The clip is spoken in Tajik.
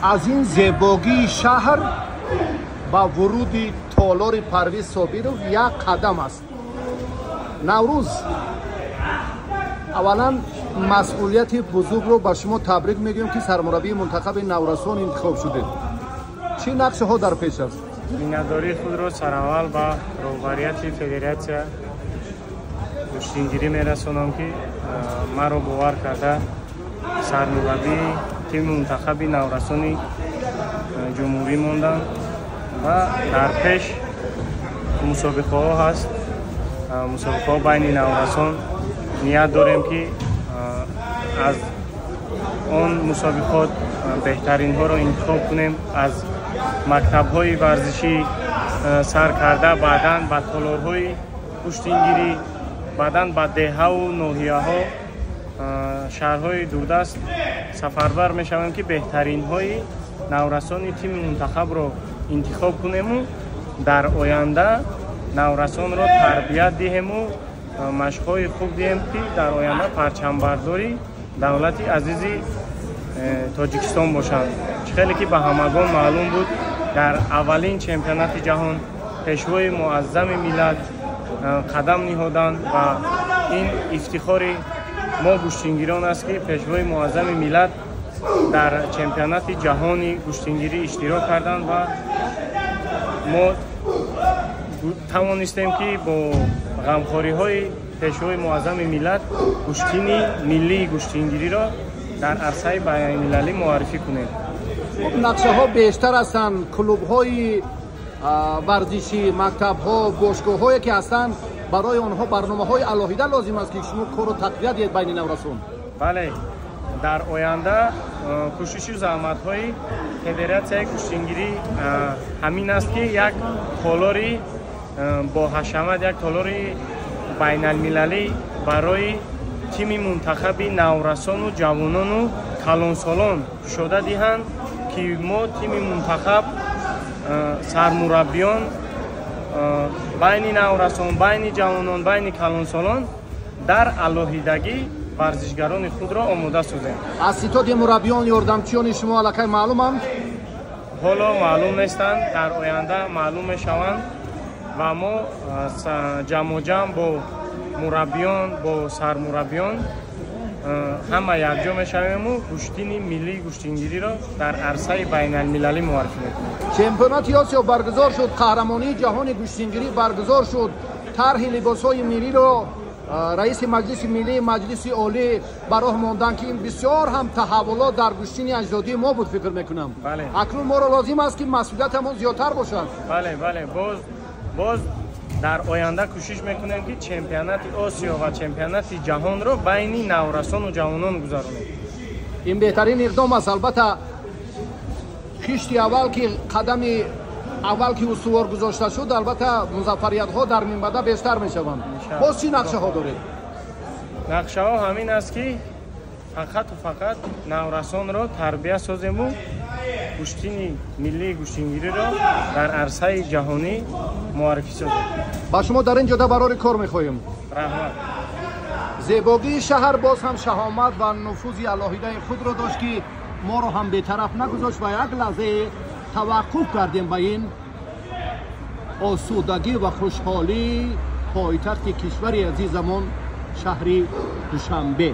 Аз ин зебогии шаҳр ба вуруди толори Парвиз Собиров як қадам аст. Наврӯз, аввалан масъулияти бузургро ба шумо табрик мегӯем, ки сармураббии мунтахаби наврасон интихоб шудед. Чӣ нақшаҳо дар пеш аст? Миннатдории худро сараввал ба роҳбарияти федератсия гӯштингирӣ мерасонам, ки маро бовар карда сармураббии тими мунтахаби наврасони ҷумҳурӣ монданд ва дар пеш мусобиқаҳо ҳаст, мусобиқаҳо байни наврасон. Ният дорем, ки аз он мусобиқот беҳтаринҳоро интихоб кунем, аз мактабҳои варзишӣ сар карда, баъдан ба толорҳои гӯштингирӣ, баъдан ба деҳаву ноҳияҳо, шаҳрҳои дурдаст сафарбар мешавем, ки беҳтаринҳои наврасони тими мунтахабро интихоб кунему дар оянда наврасонро тарбият диҳему машқҳои хуб диҳем, ки дар оянда парчамбардори давлати азизи Тоҷикистон бошанд. Чӣ хеле ки ба ҳамагон маълум буд, дар аввалин чемпионати ҷаҳон пешвои муаззами миллат қадам ниҳоданд ва ин ифтихори мо гӯштингирон аст, ки пешвои муаззами миллат дар чемпионати ҷаҳони гӯштингирӣ иштирок карданд ва мо тавонистем, ки бо ғамхориҳои пешвои муаззами миллат гӯштини миллии гӯштингириро дар арсаи байналмилалӣ муаррифӣ кунем. Хуб, нақшаҳо бештар ҳастанд. Клубҳои варзишӣ, мактабҳо, бошгоҳҳое ки ҳастанд, барои онҳо барномаҳои алоҳида лозим аст, ки шумо корро тақвият диҳед байни наврасон. Бале, дар оянда кӯшишу заҳматҳои федератсияи гӯштингирӣ ҳамин аст, ки як толори бо ҳашамат, як толори байналмилалӣ барои тими мунтахаби наврасону ҷавонону калонсолон кушода диҳанд, ки мо тими мунтахаб, сармураббиён байни наврасон, байни ҷавонон, байни калонсолон дар алоҳидагӣ варзишгарони худро омода созем. Аз ситоди мураббиён ёрдамчиёни шумо аллакай маълуманд? Ҳоло маълум нестанд, дар оянда маълум мешаванд ва мо ҷамъоҷамъ бо мураббиён, бо сармураббиён ҳама якҷо мешавему гӯштини миллии гӯштингириро дар арсаи байналмилалӣ муаррифӣ мекунем. Чемпионати Осиё баргузор шуд, қаҳрамонии ҷаҳони гӯштингирӣ баргузор шуд. Тарҳи либосҳои миллиро раиси Маҷлиси Миллии Маҷлиси Олӣ ба роҳ монданд, ки ин бисёр ҳам таҳаввулот дар гӯштини аҷдодии мо буд, фикр мекунам. Акнун моро лозим аст, ки масъулиятамон зиёдтар бошад. Бале, боз дар оянда кӯшиш мекунем, ки чемпионати Осиё ва чемпионати ҷаҳонро байни наврасону ҷавонон гузаронем. Ин беҳтарин иқдом аст. Албатта, хишти аввал ки, қадами аввал ки устувор гузошта шуд, албатта музаффариятҳо дар минбаъда бештар мешаванд. Боз чӣ нақшаҳо доред? Нақшаҳо ҳамин аст, ки фақату фақат наврасонро тарбия созему гӯштини миллии гӯштингириро дар арсаи ҷаҳонӣ муаррифӣ созем. Ба шумо дар ин ҷода барори кор мехоҳем. Раҳмат. Зебогии шаҳр боз ҳам шаҳомат ва нуфузи алоҳидаи худро дошт, ки моро ҳам бетараф нагузошт ва як лаҳзае таваққуф кардем ба ин осудагӣ ва хушҳолии пойтахти кишвари азизамон, шаҳри Душанбе.